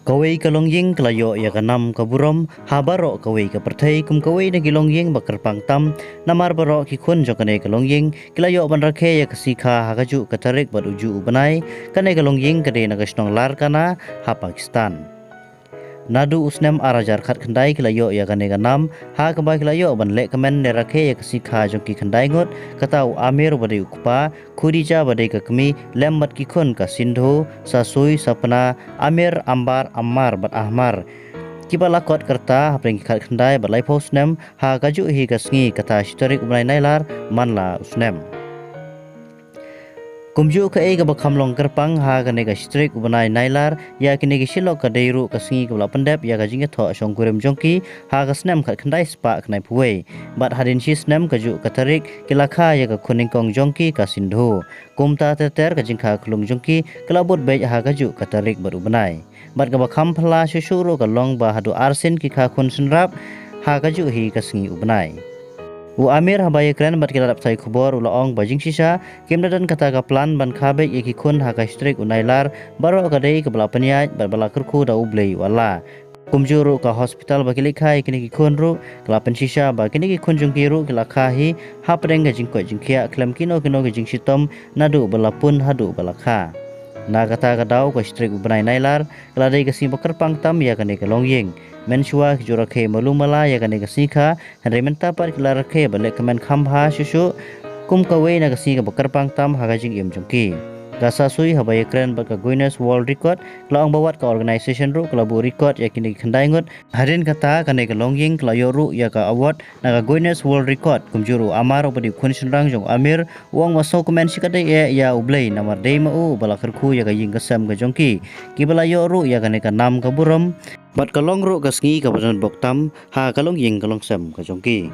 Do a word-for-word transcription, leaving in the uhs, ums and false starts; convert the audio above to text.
Kawei ka longïing ka la ïoh ïa ka nam ka burom ha baroh kawei ka pyrthei kum kawei na ki longïing ba kyrpang tam, namar baroh ki khun jong kane ka longïing ki la ïoh ban rakhe ïa ka sngi kha ha kajuh ka tarik bad ujuh u bnai. Kane ka longïing ka dei na ka shnong Larkana ha Pakistan. Naduh u snem ar hajar khatkhyndai ki la ïoh ïa kane ka nam, ha kaba ki la ïoh ban lehkmen ne rakhe ïa ka sngi kha jong ki khyndai ngut, kata u Amir ba dei u kpa, Khadija ba dei ka kmie, lem bad ki khun ka Sindhu, Sasui, Sapna, Amir, Ambar, Ammar bad Ahmar, kiba la kot ka rta hapdeng ki khatkhyndai bad laiphew snem ha kajuh hi ka sngi, kata shi tarik u bnai Nailar man la u snem. Kumjuh kaei kaba kham long kyrpang ha kane ka shi tarik u bnai Nailar ïa kine ki shi lok ka dei ruh ka sngi kaba la pyndep ïa ka jingïathoh shongkurim jong ki ha ka snem khatkhyndai spah khyndaiphew wei. Bad hadien shi snem kajuh ka tarik ki la kha ïa ka khun nyngkong jong ki ka Sindhu. Kumta ter ter ka jingkha khlung jong ki ka la bud beit ha kajuh ka tarik bad u bnai. Bad kaba kham phylla shuh shuh ruh ka long ba haduh arsien ki kha khun shynrap ha kajuh hi ka sngi u bnai. U Amir haba ïakren bad ki lad pathai khubor u la ong ba jingshisha kim da don kata ka plan ban kha beit ïa ki khun ha ka shi tarik u Nailar, baroh ka dei kaba la pynïaid bad ba la kyrkhu da U Blei U Allah. Kumjuh ruh ka hospital ba ki leit kha ïa kine ki khun ruh ka la pynshisha ba kine ki khun jong ki ruh ki la kha hi hapdeng ka jingkoit jingkhiah khlem kino kino ki jingshitom naduh ba la pun haduh ba la kha. Na kata ka daw ka shi tarik u bnai Nailar ka la dei ka sngi ba kyrpang tam ïa kane ka longïing. Mynshuwa ki ju rakhe malu mala ïa kane ka sngi kha, hynrei mynta pat ki la rakhe bad lehkmen kham bha shuh shuh kum kawei na ka sngi kaba kyrpang tam ha ka jingim jong ki. Ka Sasui haba ïakren bad ka Guinness World Record ka la ong ba wat ka organisation ruh ka la buh record ïa kine ki khyndai ngut. Hadien kata kane ka longïing ka la ïoh ruh ïa ka award na ka Guinness World Record. Kumjuh ruh u Amar uba dei u khun shynrang jong u Amir u ong ba sngewkmen shikatdei eh ïa U Blei namar dei ma u uba la kyrkhu ïa ka ïing ka sem ka jong ki, kiba la ïoh ruh ïa kane ka nam ka burom bad ka long ruh ka sngi kaba donbok tam ha ka longïing ka longsem ka jong ki.